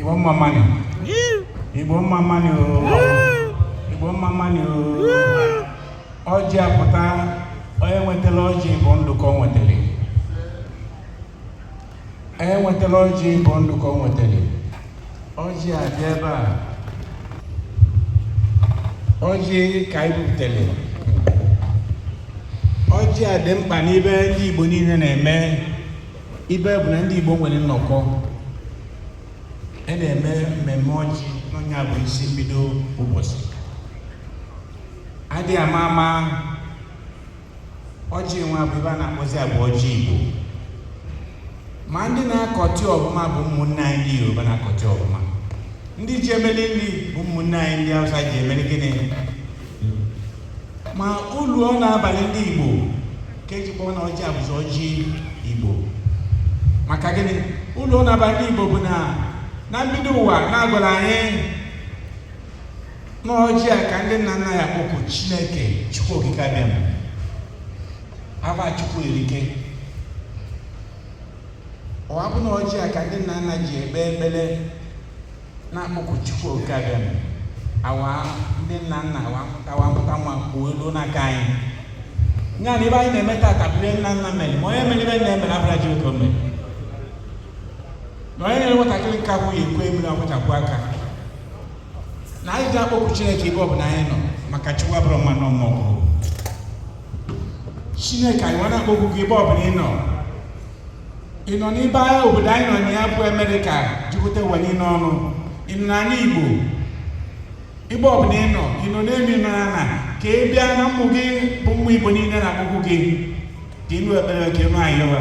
Igbo mma mma nụ. Igbo mma mma nụ o. Igbo mma mma nụ o. Ọjị apụta, onye nwetara ọjị bụ ndụ ka ọ nwetara. Onye nwetara ọjị bụ ndụ ka ọ nwetara. Ọjị abịa ebe a. Ọjị ka anyị buputere. Ọjị a dị mkpa n'ibe ndị Igbo niile na-eme. Ibe bụ na ndị Igbo nwere nnọkọ. A na-eme mmemme ọjị n'ọnya bụ isi mbido ụbọchị. Adịghị ama ama, ọjị nwa bụ ebe a na-akpọzi abụ ọjị Igbo. Ma ndị na-akọtị ọfụma bụ ụmụnne anyị ndị Yoruba na-akọtị ọfụma. Ndị ji emeli nri bụ ụmụnne anyị ndị Hausa ji emeli gịnị. Ma ulu ọ na-abalị ndị Igbo ka eji kpọọ na ọjị abụzi ọjị Igbo. Maka gịnị? Ulu ọ na-abalị ndị Igbo bụ na na mbido ụwa na-agwara anyị na ọjị a ka ndị nna nna ya kpọkụ Chineke Chukwu Okike Abịama. Ava Chukwu erike. Ọ bụ na ọjị a ka ndị nna nna ji ekpe ekpere na-akpọku Chukwu Okike Abịama. Awa ndị nna nna awa mụta nwa kwuo elu n'aka anyị. Ya na ebe anyị na-eme tata bụ ihe nna nna mere, ma onye mere ibe nna emere abụra ji oke o mere. Na onye nyere nwatakịrị nke akwụ ya ekwe mmiri akwụchapụ aka. Na anyị ji akpọku Chineke ebe ọbụla anyị nọ, maka Chukwu abụrụ mma nọ mmụọ kwuru. Chineke anyị nwa na-akpọku gị ebe ọbụla ị nọ. Ị nọ n'ibe agha obodo anyị nọ na ya bụ Amerịka jikọta ụwa niile ọnụ. Ị nọ n'ala Igbo ebe ọbụla ị nọ, ị nọ n'elu, ị nọ n'ala, ka ị bịa na mmụ gị bụ mmụ Igbo niile na-akpọkwu gị ka ị nụ ekpere, ka ị nụ ayọwa.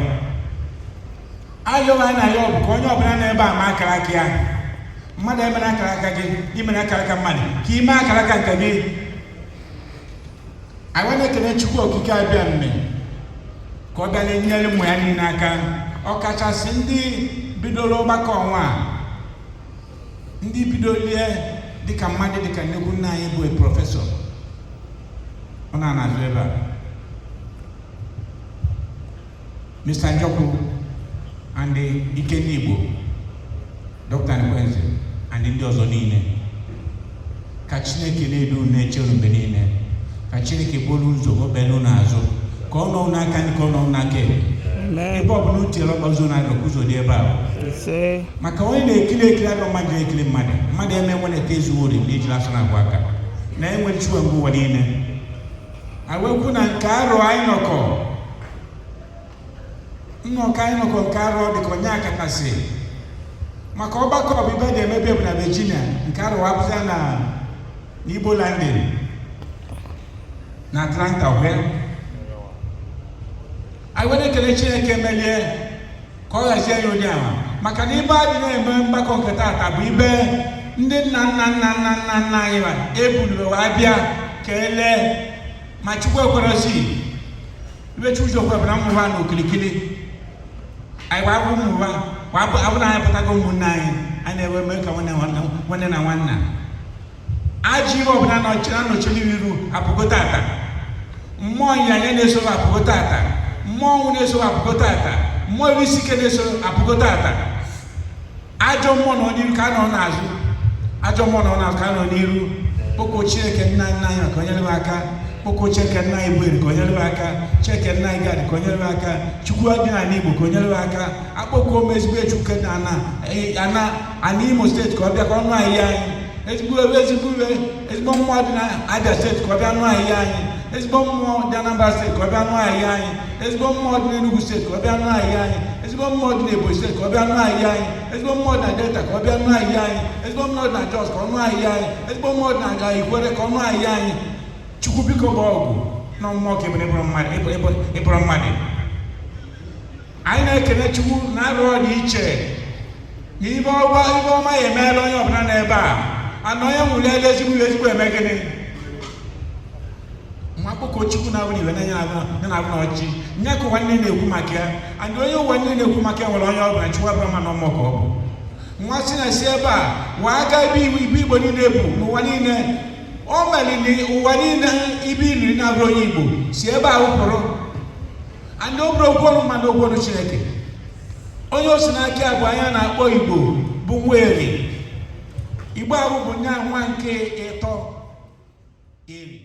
Ayọwa anyị na-ayọ bụ ka onye ọbụla nọ ebe a ma akara aka ya. Mmadụ emere akara aka gị, imere akara aka mmadụ, ka ime akara aka nke gị. Anyị na-ekele Chukwu Okike Abịama ka ọ bịa na-enyere ụmụ ya niile aka, ọkachasị ndị bidoro ọgbakọ ọnwa a, ndị bidolie dịka mmadụ dịka nnekwu nna anyị bụ professor ọ na-anazụ ebe a, Mr. Njọkwu and Ikenna Igbo, Dr. Nkwenze and ndị ọzọ niile. Ka Chineke na-edu unu, na-eche unu mgbe niile. Ka Chineke buru ụzọ obere unu azụ, ka ọ nọ unu aka nri, ka ọ nọ unu aka ekpe. Ebe ọ bụla uche ọkpa ụzọ na-adọ ka ụzọ dị ebe a. Ise. Maka onye na-ekiri ekiri adọ mmadụ na-ekiri mmadụ mmadụ eme nwere ka ezuo ori na ejiri asọ na-agwa aka na enwere Chukwu mgbe ụwa niile. Awekwu na nke arọ anyị nọkọ, nnọkọ anyị nọkọ nke arọ dịka onye akachasị, maka ọgbakọ bụ ibe dị emebi bụ na Virginia, nke arọ wapụta na n'Igbo Landing na Atlanta. Hwe anyị were ekele Chineke melie ka ọ ghazie ya ụdị ama, maka na ibe adị na-eme mgbakọ nke taata bụ ibe ndị nna nna nna nna nna nna anyị ma ebulu wee bịa ka elee ma Chukwu ekwerosi ibe Chukwu ji okwe bụ na mmụba na okirikiri anyị wee bụ mmụba wee bụ abụ na anyị pụtago. Ụmụnne anyị, anyị na-ewe mee ka nwanne nwanne na nwanna ajọ ibe ọbụla na-anọchiri iru apụgo tata. Mmụọ ịnyanya na-eso apụgo tata, mmụọ ọnwụ na-eso apụgo tata, mmụọ iri isi ike na-eso apụgo tata. Ajọ mmụọ nọ n'iru ka a nọ n'azụ, ajọ mmụọ nọ n'azụ ka a nọ n'iru. Kpọkuo Chineke nna nna anyị ka o nyere m aka. Kpọkuo Chineke nna anyị bụ Eri ka o nyere m aka. Chineke nna anyị Gad ka o nyere m aka. Chukwu dị n'ala Igbo ka o nyere m aka. Akpọkuo m ezigbo Chukwu na ana ana ana Imo Steeti ka ọ bịa ka ọ nụ anyị anyị. Ezigbo ezigbo iwe, ezigbo mmụọ dị na Abia Steeti ka ọ bịa nụ anyị anyị. Ezigbo mmụọ dị Anambra Steeti ka ọ bịa nụ anyị anyị. Ezigbo mmụọ dị n'Enugu Steeti ka ọ bịa nụ anyị anyị. Ezigbo mmụọ dị n'Ebonyi Steeti ka ọ bịa nụ anyị anyị. Ezigbo mmụọ dị na Delta ka ọ bịa nụ anyị anyị. Ezigbo mmụọ dị na Jos ka ọ nụ anyị anyị. Ezigbo mmụọ dị na Ikwere ka ọ nụ anyị anyị. Chukwu biko, bụ ọgụ na mmụọ ka ebere ịbụrụ mmadụ ịbụrụ mmadụ. Anyị na-ekele Chukwu na arụ ọ dị iche na ibe ọma, ibe ọma ya emeela onye ọbụla n'ebe a. Ana onye nwụliela ezigbo iwe, ezigbo eme gịnị? Nwa akpụkọ Chukwu na-abụ na iwe na ya na-abụ na ọchị nye ka ụwa niile na-ekwu maka ya. And onye ụwa niile na-ekwu maka ya nwere onye ọ bụla Chukwu abụrụ ma na ọmụ ka ọ bụ nwa si na si ebe a waa gaa ebe iwu ibe Igbo niile bụ n'ụwa niile. O mere na ụwa niile ibe iliri na-abụrụ onye Igbo si ebe a wụpụrụ. And ọ bụrụ okwu ọnụ mmadụ, okwu ọnụ Chineke, onye o si n'aka ya bụ anya na-akpọ Igbo bụ Nweri. Igbo ahụ bụ nya nwa nke ịtọ eri.